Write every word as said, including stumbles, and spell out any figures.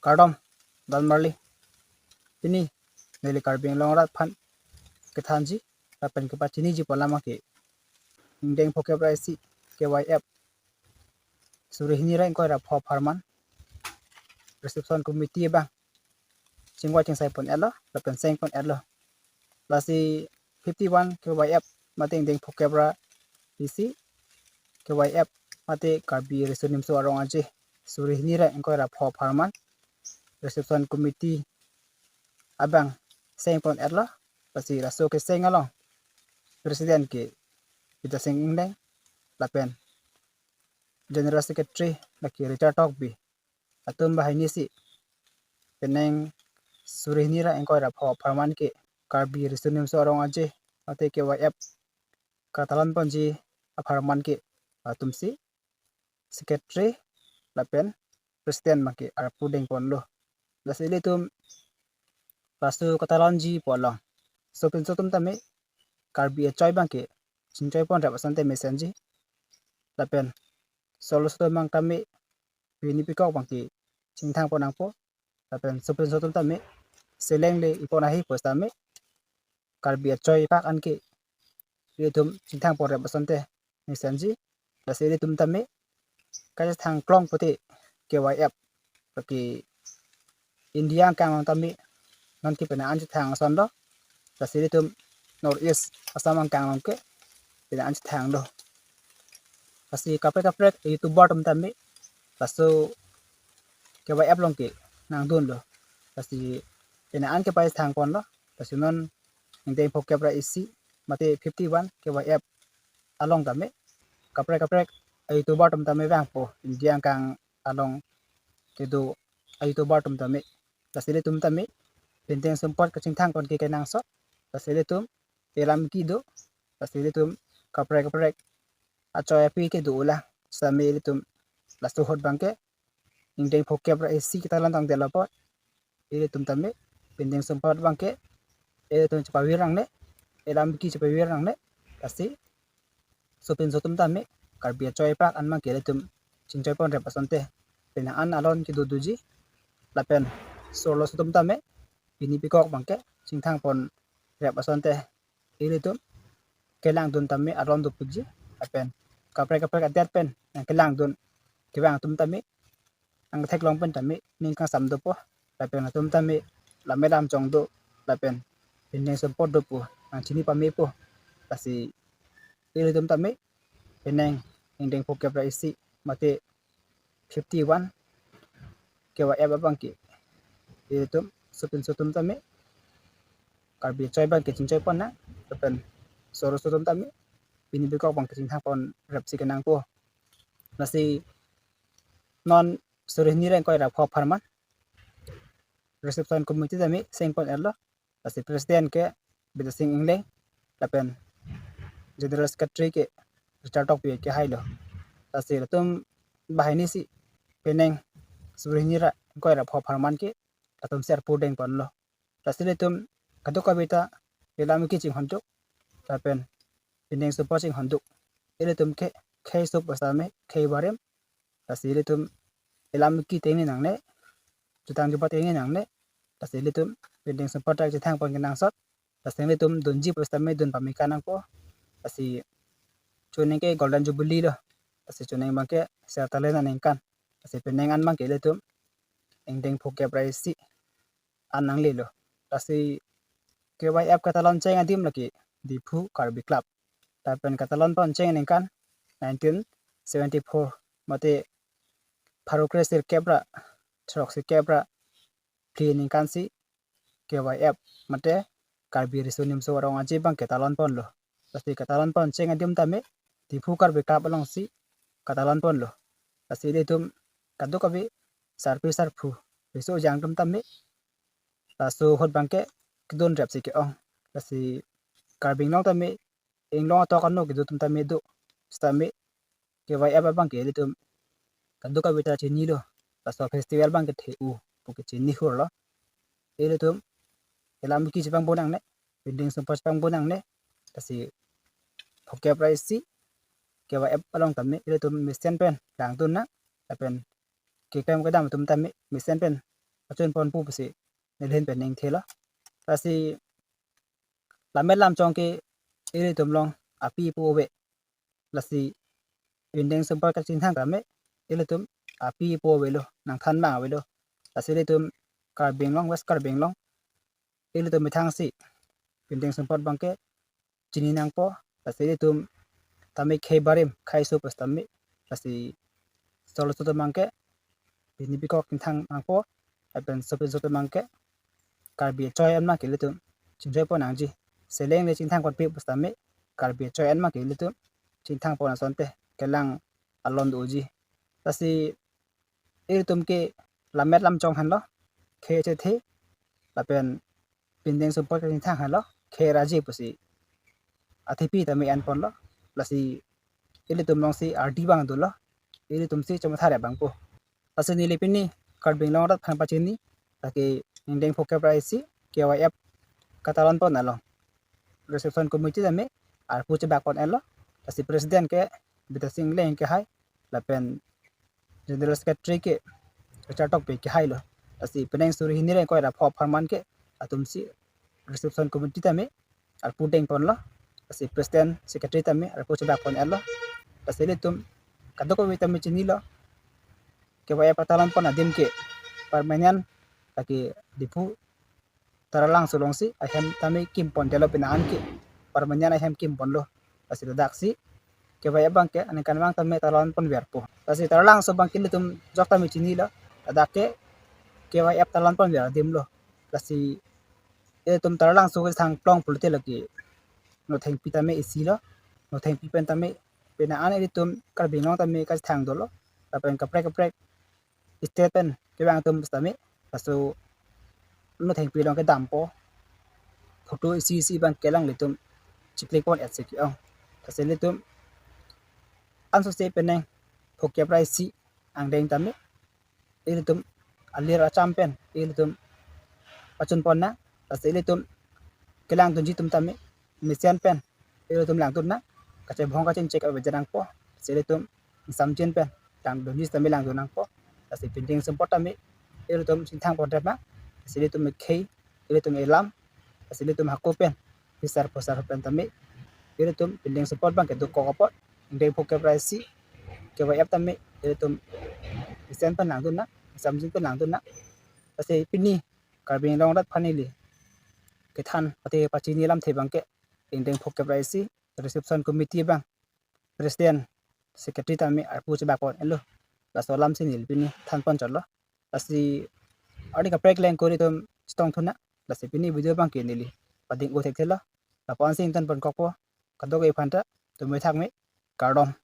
Kardom, don marli. Pini neli Karbi Anglong arat aphan kethanji lapen kepachiniji pu alam ke, ingdeng phokep ra isi K Y F suri hini ra ingkoi ra pho apharman reception committee abang chingvai chingsai pon etlo lapen seng pon etlo. Lasi fifty-one K Y F mate ingdeng phokep ra isi K Y F mate Karbi Riso Nimso Arong Aje suri hini ra ingkoi ra pho apharman reception committee abang seng pon etlo. Lasi laso keseng along president ke Bidya Sing Engleng lapen general secretary lake Richard Tokbi, atum banghini si penang suri hini ra ingkoi ra pho apharman ke Karbi Riso Nimso Arong Aje mate K Y F katalon ponji apharman ke atum si secretary lapen president abang ke arpu deng ponlo. Lasi ilitum laso katalonji pu along sopinso atum tame Karbi achoi abang ke chingchoi pon rep asonte mesenji lapen solo soto abang tame pini pikok abang ke chingthang pon nangpo lapen sopinso atum tame seleng le ipon ahi pu setame Karbi achoi pak an ke ilitum chingthang pon rep asonte mesenji. Lasi ilitum tame kachethang klong pute K Y F lake India angkang along tame non ke penang an chethang ason do. Lasi ilitum North East Assam angkang along ke penang an chethang do. Lasi kaprek kaprek YouTuber atum tame laso K Y F along ke nangdunlo. Lasi penang an ke pachethang ponlo. Lasi non ingdeng phokep ra isi mate fifty-one K Y F along tame kaprek kaprek YouTuber atum tame vangpo, India angkang along kedo YouTuber atum tame. Lasi ilitum tame pindeng sumpot kachingthang pon ke kenangsot. Lasi ilitum elam kedo. Lasi ilitum kaprek kaprek achoi api kedo ulang. Setame ilitum laso ahut abang ke ingdeng phokep ra isi katalon tangdet apot ilitum tame pindeng sumpot abang ke ilitum chepavir nangne, elam ke chepavir nangne. Lasi sopinso atum tame Karbi achoi pak an abang ke ilitum chingchoi pon rep asonte penang an alon kedo doji lapen solo soto atum tame pini pikok abang ke chingthang pon rep asonte ilitum kelangdun tame alon dopikji lapen kaprek kaprek adet pen nangkelangdun kevang atum tame nangtheklong pen tame ning kangsam dopo lapen atum tame lame lam chong do lapen pindeng sumpot dopo nangchini pamepo. Lasi ilitum tame penang ingdeng phokep ra isi mate fifty-one K Y F abang ke ilitum sopinso atum tame Karbi achoi abang ke chingchoi pon nang lapen solo soto atum tame pini pikok abang ke chingthang pon rep si kenangpo. Lasi non suri hini ra ingkoi ra pho apharman reception committee tame seng pon etlo. Lasi president ke Bidya Sing Engleng lapen general secretary ke Richard Tokbi kehailo. Lasi latum banghini si penang suri hini ra ingkoi ra pho apharman ke latum si arpu deng ponlo. Lasi ilitum kadokave ta elam ke chinghonduk lapen pindeng sumpot chinghonduk. Ilitum ke khei sup setame khei barim. Lasi ilitum elam ke tengne nangne, jutang jubat tengne nangne. Lasi ilitum pindeng sumpot ta chethang pon kenangsot. Lasi ilitum dunji pu setame dun pame nangpo. Lasi chuning ke Golden Jubilee lo. Lasi chuning abang ke sertalin aningkan. Lasi penang an abang ke ilitum ingdeng phokep ra isi an nanglelo. Lasi K Y F katalon cheng adim lake Diphu Karbi Club. Lapen katalon pon cheng aningkan nineteen seventy-four mate pharo kre sirkep ra throk sirkep ra phli aningkan si K Y F mate Karbi Riso Nimso Arong Aje abang katalon ponlo. Lasi katalon pon cheng adim tame Diphu Karbi Club along si katalon ponlo. Lasi ilitum kadokave sarpi sarpo riso ejang atum tame laso ahut abang ke kedun rep si ke-ong. Lasi Karbi Anglong tame inglong atok ano kedo atum tame do. Setame K Y F abang ke ilitum kadokave ta chinilo. Laso festival abang ke The-u pu ke chini hurlo. Ilitum elam ke chepangbo nangne, pindeng sumpot chepangbo nangne. Lasi phokep ra isi K Y F along tame ilitum mesen pen langdun nang lapen keklem kedam atum tame mesen pen pachun ponpo pusi neli ahin pen ning thelo. Lasi lammet lamchong ke ilitum along api apo ave. Lasi pindeng sumpot kachingthang tame ilitum api apo avelo, nangthan abang avelo. Lasi ilitum Karbi Anglong, West Karbi Anglong, ilitum methang si pindeng sumpot abangke chini nangpo. Lasi ilitum tame khei barim, khei so pusitame, lasi solo so abangke pini pikok chingthang nangpo, lapen sopin so abangke Karbi achoi an abangke ilitum chingjoipon nangji. Seleng le chingthang ponpe pusitame Karbi achoi an abangke ilitum chingthangpon asonte kelang alon doji. Lasi ilitum ke lammet lamchong henlo, khei chethe, lapen pindeng sumpot kachingthang henlo, khei raji pusi athepi tame enponlo. Lasi ilitum alongsi ardi abang dolo, ilitum si chomatha re abangpo. Lasi neli pini Karbi Anglong arat aphan pachini, lake ingdeng phokep ra isi K Y F katalon pon along reception committee tame arpu chebak pon enlo. Lasi president ke Bidya Sing Engleng kehai, lapen general secretary ke Richard Tokbi kehailo. Lasi penang suri hini reng koi ra pho apharman ke latum si reception committee tame arpu deng ponlo. Lasi president, secretary tame arpu chebak pon enlo. Lasi ilitum kadokave tame chinilo, K Y F katalon pon adim ke permanent lake Diphu Taralangso alongsi ahem tame kim pon delo, penang an ke permanent ahem kim ponlo. Lasi ladak si K Y F abangke aningkan abang tame talon pon verpo. Lasi Taralangso abangke ilitum jok tame chinilo, ladak ke K Y F talon pon ver adim lo. Lasi ilitum Taralangso kachethang plong pulote lake Nothengpi tame isi lo. Nothengpi pen tame penang an ilitum Karbi Anglong tame kachethang dolo, lapen kaprek kaprek state pen kevang atum tame, laso Nothengpi along kedampo, photo isi isi abang kelang ilitum chiklik pon et si ke-ong. Lasi ilitum anso se penang phokep ra isi angdeng tame ilitum alir acham pen ilitum pachun pon nang. Lasi ilitum kelang dunji atum tame mesen pen ilitum langdun nang, kachebhong kachingchek aveje nangpo. Lasi ilitum ingsamjin pen lang dunji tame langdun nangpo. Lasi pindeng sumpot tame ilitum chingthang pon rep nang. Lasi ilitum ekhei, ilitum elam, lasi ilitum hako pen, pisar posar pen tame ilitum pindeng sumpot abangke dokok apot, ingdeng phokep ra isi K Y F tame ilitum mesen pen langdun nang, ingsamjin pen langdun nang. Lasi pini Karbi Anglong arat aphan neli kethan mate pachini alamthe abangke ingdeng phokep ra isi reception committee abang president, secretary tame arpu chebak pon enlo. Laso alam si neli pini than pon chotlo. Lasi arni kaprek leng kori atum chetong thu nang. Lasi pini video abangke neli pading-o thekthelo. Lapu-an si ington pon kokpo. Kadokave aphanta tumoi thakme, kardom.